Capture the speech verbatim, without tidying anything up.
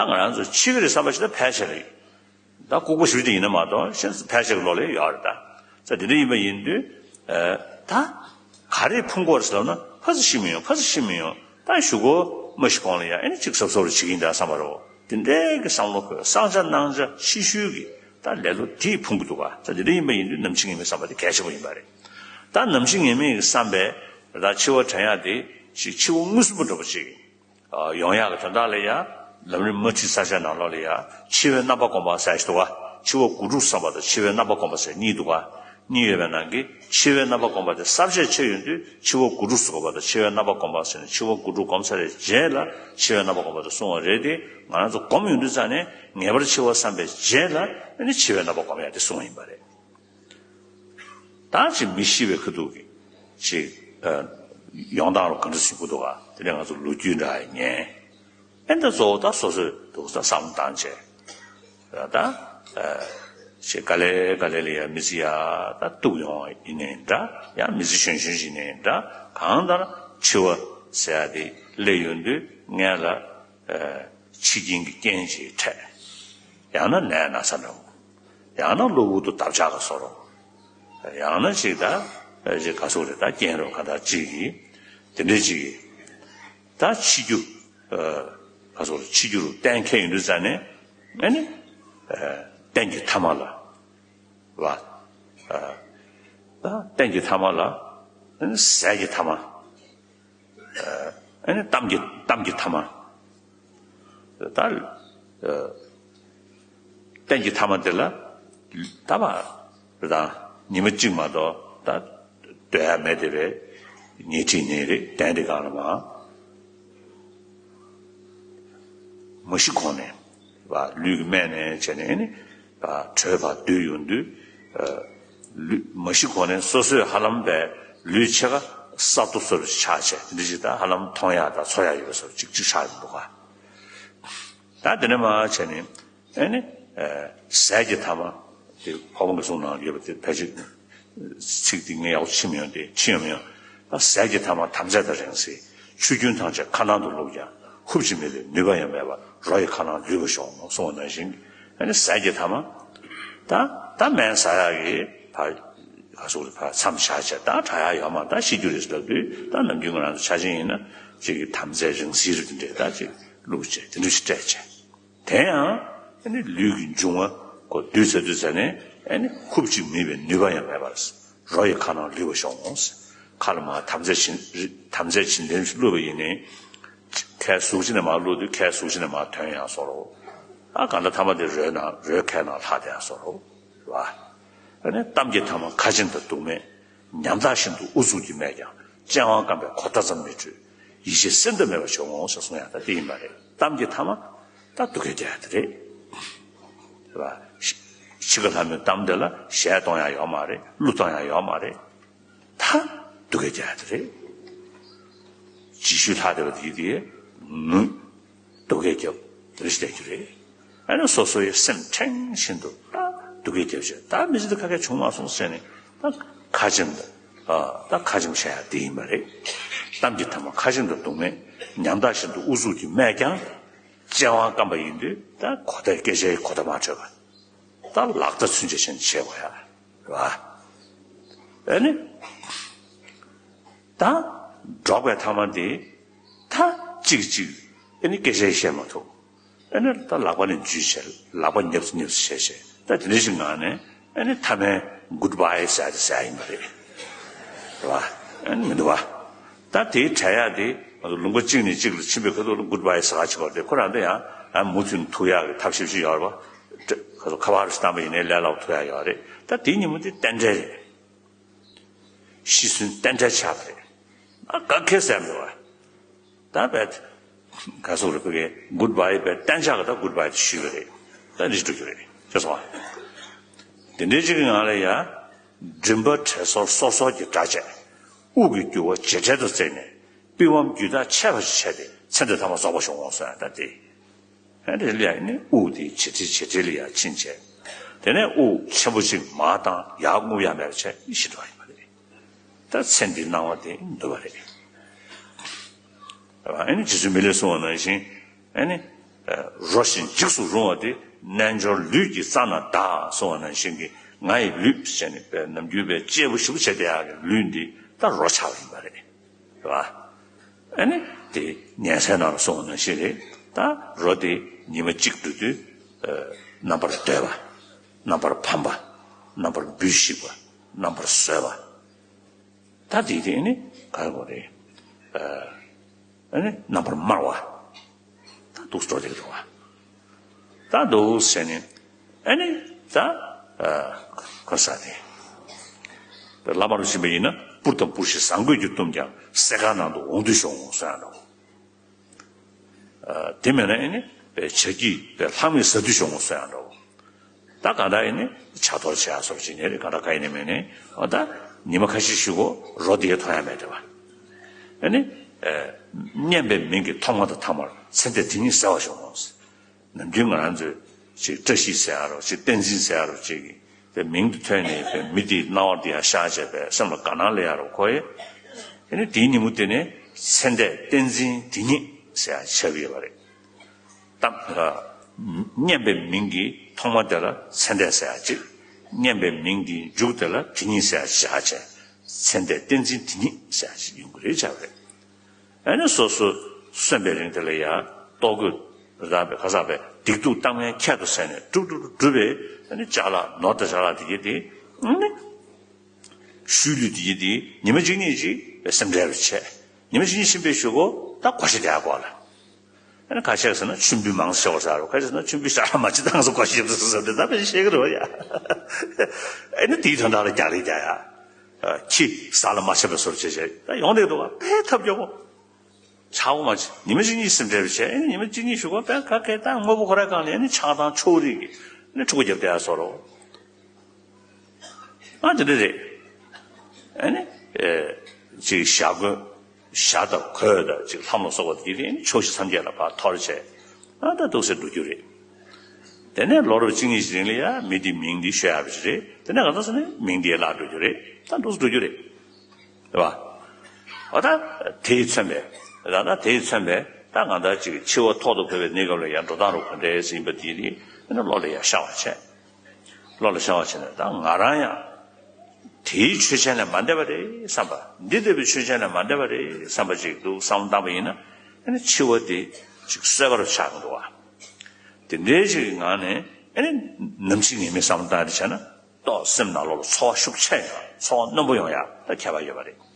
ད་ང་རང་ཚོ་འཆི་གི་རེད་བསམ་པ་ཞིག་ད་ཕལ་ཆེར་རེད། ད་ལྐུགས་པ་ཞུ་རྒྱུ་ཡིན་ན་མ་གཏོགས་གཞན་ཕལ་ཆེར་གྱི་བློ་ལ་ཡོད་རེད་ད། ཙང་དེ་འདྲ་ཡིན་པ་ཡིན་དུས། ཨ། ད་ག་རེ་ཕུང་དགོས་རེད་ཟེར་ལབ་ན་ཕ་ཚ་ཤི་མི་ཡོང་ཕ་ཚ་ཤི་མི་ཡོང་། ད་གཞུག་གུ་མ་ཤི་གོང་ལ་ཡ་ཨེ་ནི་གཅིག་གཟབ་གཟབ་རེ་བྱེད་ཀྱི་ཡིན་ད་བསམ་པ་རེད། དེ་འདྲའི་གི་བསམ་བློ་འཁོར་བསགས་བྱ་གནང་བྱ་ཤི་ཤུལ་གི་ད་ལེ་ལོ་དེས་ཕུང་གི་འདུག་ག་ཙང་དེ་འདྲ་ཡིན་པ་ཡིན་དུས་ནམ་འཆི་ངེས་མེད་བསམ་པ་དེ་གལ་ཆེན་པོ་ཡིན་པ་རེད། ད་ནམ་འཆི་ངེས་མེད་ཀྱི་བསམ་པས་ད་འཆི་བ་དྲན་ཡག་དེ་ཞིག་འཆི་བ་མངོན་སུམ་པ་འདྲ་པོ་ཅིག་ཡོང་ཡག་གི་དོན་དག་ལ་ཡང་ལམ་རིམ་མ་ཁྲིད་ས་ཆ་ནང་ལོགས་ལ་ཡང་འཆི་བའི་རྣམ་པ་སྒོམ་པ་ཟེར་ཞིག་འདུག་ག་འཆི་བ་དགུ་ཕྲུགས་བསམ་པ་དང་འཆི་བའི་རྣམ་པ་སྒོམ་པ་ཟེར་གཉིས་འདུག་ག་གཉིས་ཡོད་པའི་ནང་གི་འཆི་བའི་རྣམ་པ་སྒོམ་པ་དེ་གསར་བརྗེ་ཆེ་ཡོང་དུས་འཆི་བ་དགུ་ཕྲུགས་སུ་སྒོམ་པ་དང་འཆི་བའི་རྣམ་པ་སྒོམ་པ་ཟེར་ནས་འཆི་བ་དགུ་ཕྲུགས་སྒོམ་ཚར་བའི་རྗེས་ལ་འཆི་བའི་རྣམ་པ་སྒོམ་པ་དེ་གསུངས་པ་རེད་དེ། ང་རང་ཚོ་སྒོམ་ཡོང་དུས་ཙང་ནས་ངེས་པར་འཆི་བ་བསམ་པའི་རྗེས་ལ་ནི་འཆི་བའི་རྣམ་པ་སྒོམ་ཡག་དེ་གསུངས་པ་ཡིན་པ་རེད། ད་ཅིག་མི་ཤི་བའི་ཁ་ཐུག་གི་ཅིག་ཨ། ཡོང་སྟངས་ལ་ག་འདྲ་ཞིག་དགོས་འདུག་ག་དེ་ནས་ང་ཚོ་ལོ་རྒྱུས་འདྲ་ཉན། ཨེ་འདྲ་གཙོ་བོ་ད་སོ་སོས་འདུག་ས་བསམ་བློ་བཏང་བྱས། ད་ཨ། ཅིག་ག་ལེ་ག་ལེ་ལ་ཡ་མི་ཚེ་ཡ་ད་གཏུག་ཡོང་ཡིན་ནའི་འདྲ། ཡ་མི་ཚེ་གཞོན་གཞོན་ཞིག་ནའི་འདྲ། གང་ལྟར་འཆི་བ་ཟེར་ཡ་དེ་སླེབས་ཡོང་དུས་སྔོན་ལ་ཨ། འཆི་རྐྱེན་གྱི་རྐྱེན་ཅིག་འཕྲད། ཡང་ན་ནད་ན་ཚ་འདྲ་བོ། ཡང་ན་གློ་བུར་དུ་འདབ་ཆགས་ཀྱི་བཟོ་འདྲ་བོ། ཡང་ན་ཅིག་ད་ཅིག་ག་ཚོད་རེད་ད་རྐྱེན་རོ་ག་ད་ཅིག་གིས་དེ་འདྲའི་ཅིག་གིས་ད་འཆི་རྒྱུ་ག་ཚོད་རེད། འཆི་རྒྱུ་རུ་གཏན་འཁེལ་ཡོང་དུས་ཙང་ནས་ཨ་ནི་རྟེན་གྱི་ཐ་མ་ལ་བ། ད་རྟེན་གྱི་ཐ་མ་ལ་ཨ་ནི་ཟས་ཀྱི་ཐ་མ། ཨ་ནི་གཏམ་གྱི་གཏམ་གྱི་ཐ་མ། ད་རྟེན་གྱི་ཐ་མ་དེ་ལ་ད་མ་རེད་ད་ཉི་མ་གཅིག་མ་གཏོགས་ད་སྡོད་ཡ་མེད་དེ་བས་ཉལ་ཁྲིད་ནས་རེད། གཏན་དེ་གང་ལ་མ་མ་ཤི་གོང་ནས་བ་ལུས་ཀྱི་སྨད་ནས་བྱས་ནས་ཨ་ནི་བྲོས་པ་སྡོད་ཡོང་དུས། ལུས་མ་ཤི་གོང་ནས་སོ་སོས་ཧ་ལམ་པའི་ལུས་ཕྱེད་ཀ་ས་རྡོ་བཟོ་འདྲ་ཆགས་བྱས་དེ་འདྲ་ཞིག་ད་ཧ་ལམ་མཐོང་ཡག་དང་ཚོར་ཡག་ཡོད་པ་བཟོ་འདྲ་ཅིག་ཅིག་ཆགས་ཡོང་འདུག་ག་ད་དེ་ནས་མར་བྱས་ནས་ཨ་ནི་ཟས་ཀྱི་ཐ་མ་དེ་འཕགས་པ་གི་གསུང་ནང་ཡོད་པ་དེ་ཕལ་ཆེར་ཚིག་དེ་ངས་ཡག་པོ་ཕྱིན་མི་ཡོང་སྟེ་ཕྱིན་ཡོང་མི་ཡོང་། ད་ཟས་ཀྱི་ཐ་མ་དམ་རྫས་དང་རིང་བསྲེལ། ཆུ་རྒྱུན་ཐམས་ཅད་ཁ་ནང་དུ་བླུགས་ཀྱང་ཧུབ་ཅིག་མེད་པའི་ནུས་པ་ཡང་མེད་པར་རོ་ཡི་ཁ་ནང་ལུས་པ་ཤོག་གསུངས་པ་ནང་བཞིན། ཨ་ནི་ཟས་ཀྱི་ཐ་མ་ད་ད་སྨན་ཟ་ཡག་གི་ཕར་ག་ཟུག་རེད་ཕར་མཚམས་བཞག་བྱས་ད་དྲག་ཡག་ཡོད་མ་ད་ཤི་རྒྱུ་རེད་ལབ་དུས་ད་ནམ་རྒྱུན་ང་རང་ཚོ་ཆ་ཆེན་ཡིན་ན་ཅིག་གི་དམ་རྫས་རིང་བསྲེལ་རེད་དེ་འདྲས་ད་ཅིག་བླུགས་བྱས་དེ་འདྲ་ཞིག་སྤྲད་བྱས། དེ་ཡང་ཨ་ནི་ལུས་ཀྱི་འབྱུང་བ་ཁོ་བསྡུས་ཚར་དུས་ཙ་ནས་ཨ་ནི་ཧུབ་ཅིག་མེད་པའི་ནུས་པ་ཡང་མེད་པར། རོ་ཡི་ཁ་ནང་ལུས་པ་ཤོག་ངོ་། ཁ་ལ་མར་དམ་རྫས་བྱིན་དམ་རྫས་བྱིན་ལྡན་བླུགས་པ་ཡིན་ནའི། ཁའི་གཟུགས་ཅན་ནས་མར་བླུགས་དུས་ཁའི་གཟུགས་ཅན་ནས་མར་ཐོན་ཡང་བཟོ་འདྲ། ཨ་གང་ལྟར་ཐ་མ་དེ་རོའི་ནང་རོའི་ཁའི་ནང་ལྷག་བསྡད་ཡང་བཟོ་འདྲ། བ། ཨ་ནི་གཏམ་གྱི་ཐ་མ་ཁ་ཆེམས་དང་སྡུག་སྨྲས། ཉམ་ཐག་བཞིན་དུ་ཨུ་ཚུགས་ཀྱིས་སྨྲས་ཀྱང་སྤྱན་དབང་རྐམ་པས་གོ་བརྡ་ཙམ་མི་འཕྲོད། ཡིད་ཆེས་སེམས་འདྲ་མེད་པར་བྱུང་ངོ་ཞེས་གསུང་ཡག་ད་དེ་ཡིན་པ་རེད། གཏམ་གྱི་ཐ་མ་ད་སྡུག་སྐད་རྒྱག་ཡག་དེ་རེད། རེད་བ། འཆི་ཁ་ལྷ་མོའི་གཏམ་དེ་ལ་ཞལ་གཏོང་ཡག་ཡོད་མ་རེད། གླུ་གཏོང་ཡག་ཡོད་མ་རེད། ད་སྡུག་སྐད་རྒྱག་ཡག་དེ་རེད། རྗེས་ཤུལ་ལྷག་བསྡད་པ་དེ་དེ་ངུ། སྡུག་སྐད་རྒྱབ་རེ་ཞིག་བསྡད་རྒྱུ་རེད། ཨ་ནི་སོ་སོ་ཡི་སེམས་ཕྲེང་བཞིན་དུ་ད་སྡུག་སྐད་རྒྱབ་བྱས་ད་མི་ཚེ་འདི་ཁ་ཁ་བྱུང་མ་སོང་ཟེར་ནས་ད་ཁ་ཆེམས་ད་ཨ་ད་ཁ་ཆེམས་བྱ་ཡག་དེ་ཡིན་པ་རེད། གཏམ་གྱི་ཐ་མ་ཁ་ཆེམས་དང་སྡུག་སྨྲས། ཉམ་ཐག་བཞིན་དུ་ཨུ་ཚུགས་ཀྱིས་སྨྲས་ཀྱང་། སྤྱན་དབང་རྐམ་པ་ཡིན་དུས་ད་གོ་བརྡ་སྐད་ཆའི་གོ་བརྡ་མ་འཕྲོད་པ། ད་ལག་བརྡ་ཚུན་ཆད་བྱས་ནས་བྱེད་དགོས་ཡ། རེད་བ། ཨ་ནི། ད་འགྲོགས་པའི་ཐ་མ་དེ་ད་གཅིག་གཅིག་ཨ་ནི་སྐད་ཆ་བཤད་མ་ཐུབ། ཨ་ནི་ད་ལག་པ་ནས་འཇུས་བྱས་ལག་པ་ཉབ་སི་ཉབ་སི་བྱས་བྱས་ད་དེ་འདྲ་ཞིག་ངང་ནས་ཨ་ནི་མཐའ་མའི་གུཌ་བྷའི་ཟེར་ཡག་དེ་ཟེར་ཡག་ཡིན་པ་རེད། རེད་བ། ཨ་ནི་མི་འདུག་བ། ད་དེའི་བྲལ་ཡག་དེ་ང་ཚོ་ལུང་པ་གཅིག་ནས་གཅིག་ལ་ཕྱིན་པའི་ཁ་ཐུག་ལ་གུཌ་བྷའི་ཟེར་ག་ཅིག་ཡོད་རེད་དེ་ཁོ་རང་ད་ཡང་ཨ་མུ་མཐུད་ཐུག་ཡག་གི་ཐབས་ཤེས་ཤིག་ཡོད་རེད་བ། ཁ་ཐུག་ཁ་པར་ཞིག་བཏང་པ་ཡིན་ནའི་ལས་སླ་པོ་ཐུག་ཡག་ཡོད་རེད། ད་དེའི་ཉིན་མོ་དེ་རྟེན་འབྲེལ་རེད། ཤི་གསོན་རྟེན་འབྲེལ་ཆགས་པ་རེད། ཨ་ག་གེ་ཟེར་མི་འདུག་བ། ད་བས། ག་སོགས་རེད་བོད་སྐད་གུཌ་བྷའི་བས་གཏན་འཇགས་ཀྱི་ད་གུཌ་བྷའི་དེ་ཞུས་པ་རེད། ད་འདི་འགྲོ་རྒྱུ་རེད་ཤེས་སོང་ཨ། དེ་འདྲའི་ཅིག་གི་ངང་ལ་ཡ། མགྲིན་པ་དྲན་གསོ་སོར་སོར་གྱི་སྒྲ་བཅས། དབུགས་ཀྱི་རྒྱུ་བ་ཇེ་བྲེལ་དུ་བརྩེགས་ནས་པི་ཝང་རྒྱུད་ཐག་ཆད་པ་ཞིག་བྱས་ཏེ་ཚེ་འདི་ཐ་མ་རྫོགས་པ་བྱུང་ངོ་གསུངས་ཡ་ད་དེ། ཨ་ནི་ལ་ཡ་ནི་དབུགས་དེ་ཇེ་བྲེལ་ཇེ་བྲེལ་ལ་ཡ་ཕྱིན་བྱས། དེ་ནས་དབུགས་ཆེན་པོ་ཅིག་མར་བཏང་ཡར་རྔུབ་ཡ་མེད་པ་བྱས་ཤི་འགྲོ་བ་ཡིན་པ་རེད། ད་ཚེ་འདིའི་སྣང་བ་དེ་འདུ་བ་རེད། ཨ་ནི་རྗེ་བཙུན་མི་ལས་གསུངས་པ་ནང་བཞིན་ཨ་ནི། རོ་བཞིན་འཇིགས་སུ་རུང་བ་དེ། རྣལ་འབྱོར་ལུས་ཀྱིས་བཙའ་ན་བདག་གསུངས་པ་ནང་བཞིན་གྱི་ང་ཡི་ལུས་ཟེར་ནས་པའི་ནམ་རྒྱུན་པའི་གཅེར་བུ་ཞིབ་བྱས་བསྡད་ཡག་གི་ལུས་འདི་ད་རོ་ཆགས་པ་ཡིན་པ་རེད། རེད་བ། ཨ་ནི་དེ་ཉན་སའི་ནང་ལ་གསུངས་པ་ནང་བཞིན་རེད། ད་རོ་དེ་ཉི་མ་གཅིག་འགྲོ་དུས་རྣམ་པར་འདོད་པ། རྣམ་པར་ཕམ་པ། རྣམ་པར་འབུ་ཤིག་པ། རྣམ་པར་ཟོས་པ། ད་དེ་དེ་ནི་ག་རེ་གོ་རེད། ཨ་ནི་རྣམ་པར་དམར་བ། ད་འདུག་སྤྲོ་བསྡད་འདུག་བ། ད་འདུག་ཟེར་ནས་ཨ་ནི་ད་ག་ས་དེ། བླ་མ་རུ་ཕྱིན་པ་ཡིན་ན་སྤུར་དང་སྤུར་ཞིང་བཟང་གོས་ཀྱིས་བཏུམས་ཀྱང་སྲས་མཁར་ནང་དུ་འོང་དུས་ཤོག་ངོ་གསུངས་ཡང་འདྲ། དེ་མེད་ན་ཨེ་ནི་བྱ་སྐྱིད་པའི་ལྷག་མས་ཟ་དུས་ཤོག་ངོ་གསུངས་ཡང་འདྲ། ད་གང་ལྟར་ཨེ་ནི་བྱ་གཏོར་བྱེད་ཡ་སོགས་བྱེད་ནས་རེད། གང་ལྟར་ག་ཡིན་ནི་མིན་ནི་འོ་ད་ཉི་མ་ཁ་ཤས་ཤིག་གོ་རོ་དེ་མཐོང་ཡ་མེད་དེ་བ། ཨེ་ནི་སྙན་པའི་མིང་གི་ཐོག་མ་དང་ཐ་མར་ཚེ་འདས་དེ་ཉིད་གསལ་བར་ཤོག་ངོ་། ནམ་རྒྱུན་ང་རང་ཚོས་ཅིག་བཀྲ་ཤིས་ཟེར་ཡ་རོ་ཅིག་བསྟན་འཛིན་ཟེར་ཡ་རོ་ཅིག་གི་དེ་མིང་དེ་ཐོས་ནས་དེ་མི་དེའི་རྣ་བར་དེ་ཡང་ཤར་བྱས་པའི་སེམས་ལ་དགའ་སྣང་སླེབས་ཡ་རོ་ཁོ་ཡི། ཨེ་ནི་དེའི་ཉིན་མོ་དེ་ནས་ཚེ་འདས་བསྟན་འཛིན་དེ་ཉིད་ཟེར་ཡ་ཆགས་ཀྱི་ཡོད་པ་རེད། ད་སྙན་པའི་མིང་གི་ཐོག་མ་དེ་ལ་ཚེ་འདས་ཟེར་ཡ་ཅིག་སྙན་པའི་མིང་གི་མཇུག་དེ་ལ་དེ་ཉིད་ཟེར་ཡ་ཅིག་བཞག་བྱས་ཚེ་འདས་བསྟན་འཛིན་དེ་ཉིད་ཟེར་ཡ་ཅིག་ཡོང་གི་རེད་བྱ་བ་རེད། ཨ་ནི་སོ་སོ་གསོན་པའི་རིང་དེ་ལ་ཡང་ལྟོ་གོས་རག་པའི་ཁ་སག་པའི་སྡིག་སྡུག་གཏམ་ངན་ཁྱད་དུ་བསད་ནས་དཀྲུག་དཀྲུག་དཀྲུག་པའི་ཨ་ནི་ཅ་ལག་ནོར་དང་ཅ་ལག་དེ་གྱད་དེ་ཨ་ནི་ཤུལ་ལུས་དེ་གྱད་དེ་ཉི་མ་གཅིག་གཉིས་ཅིག་སེམས་ཁྲལ་རུ་བྱས། ཉི་མ་གཅིག་གཉིས་ཕྱིན་པའི་གཞུག་གུ་ད་བཀོ་བཞག་བསྡད་ཡ་དགོས་ལ། ཨ་ནི་ཁ་ཤས་ཟེར་ན་མཆོད་འབུལ་མང་ཙམ་ཤོར་ས་རུ་ཁ་ཤས་ཟེར་ན་མཆོད་འབུལ་ཞག་ལ་མ་ཅི་བཏང་སོ་བཀོ་བཞག་ཟེར་ཟེར་དེ་ད་དཔེ་ཤེས་ཀྱི་རེད་བ་ཡ། ཨ་ནི་དེའི་དོན་དག་ལ་རྒྱག་རེས་རྒྱག་ཡ། ཁྱི་ཟ་ལ་མ་ཆད་པའི་བཟོ་འདྲ་བྱས་བྱས་ད་ཡོང་བསྡད་འདུག་བ། ཨེ་ཐབས་སྐྱོ་པོ། ཆག་སྒོ་མ་ཆེ་ཉི་མ་གཅིག་གཉིས་སེམས་ཁྲལ་བྱས་ཨེ་ཉི་མ་གཅིག་གཉིས་ཞུ་གོ་པས་ག་གེ་ད་དངོས་པོ་ཁོ་རའི་སྒང་ནས་ཨེ་ནི་ཆང་དང་ཕྱུགས་རིགས་ཀྱི་ཨེ་ནི་ཕྲུ་གུ་རྒྱབ་བསྡད་ཡ་བཟོ་འདྲ། ཨ་དེ་འདྲ་རེད། ཨེ་ནི་ཨེ་ཅིག་ཞྭ་གོས་ཞྭ་དང་གོས་དང་ཅིག་ལྷམ་ལ་སོགས་པ་དེ་གྱད་དེ་ཨེ་ནི་ཕྱོགས་བཞི་མཚམས་བརྒྱད་ལ་ཕར་འཐོར་བྱས་ཨ་ད་འདུག་སེ་འགྲོ་རྒྱུ་རེད། དེ་ནས་ལོ་རབས་གཅིག་གཉིས་ཀྱི་རིང་ལ་ཡ་མི་དེའི་མིང་འདི་ཤོད་ཡ་རེད། དེ་ནས་གང་ལྟར་སོང་ནས་མིང་འདི་བརླག་འགྲོ་རྒྱུ་རེད། ད་འདུག་སེ་འགྲོ་རྒྱུ་རེད། རེད་བ། འོ་ད་དེས་མཚོན་པའི་ད་ལྟ་དེས་མཚོན་པའི་ད་ང་ད་ཅིག་འཆི་བ་ཐོག་ཏུ་བབས་པའི་གནས་སྐབས་ལ་ཡང་འགྲོ་སྟངས་རུ་ག་འདྲ་ཡིན་པ་དེ་ནི་བློ་ལ་ཡང་ཤར་བ་བྱས། བློ་ལ་ཤར་བ་བྱས་ནས་ད་ང་རང་ཡང་དེའི་ཆོས་ཅན་ལས་མ་འདས་པ་རེད་བསམ་པ། འདི་ལྟ་བུའི་ཆོས་ཅན་ལས་མ་འདས་པ་རེད་བསམ་པ་ཅིག་འདུག་བསམ་བློ་བཏང་པ་ཡིན་ན་ཨ་ནི་འཆི་བ་དེ་ཅིག་གསོལ་ཁ་རུ་ཆགས་ཀྱི་འདུག་བ། དེ་འདྲའི་ཅིག་གི་ངང་ནས་ཨ་ནི་ནམ་འཆི་ངེས་མེད་བསམ་བློ་བཏང་རེ་བྱས་ན། ཏོག་སེམས་ནང་ལོགས་ལ་ཚོར་བ་ཤུགས་ཆེ་ཡོང་ཡ། ཚོར་བ་རྣོན་པོ་ཡོང་ཡ་ད་ཁྱད་པར་ཡོད་པ་རེད།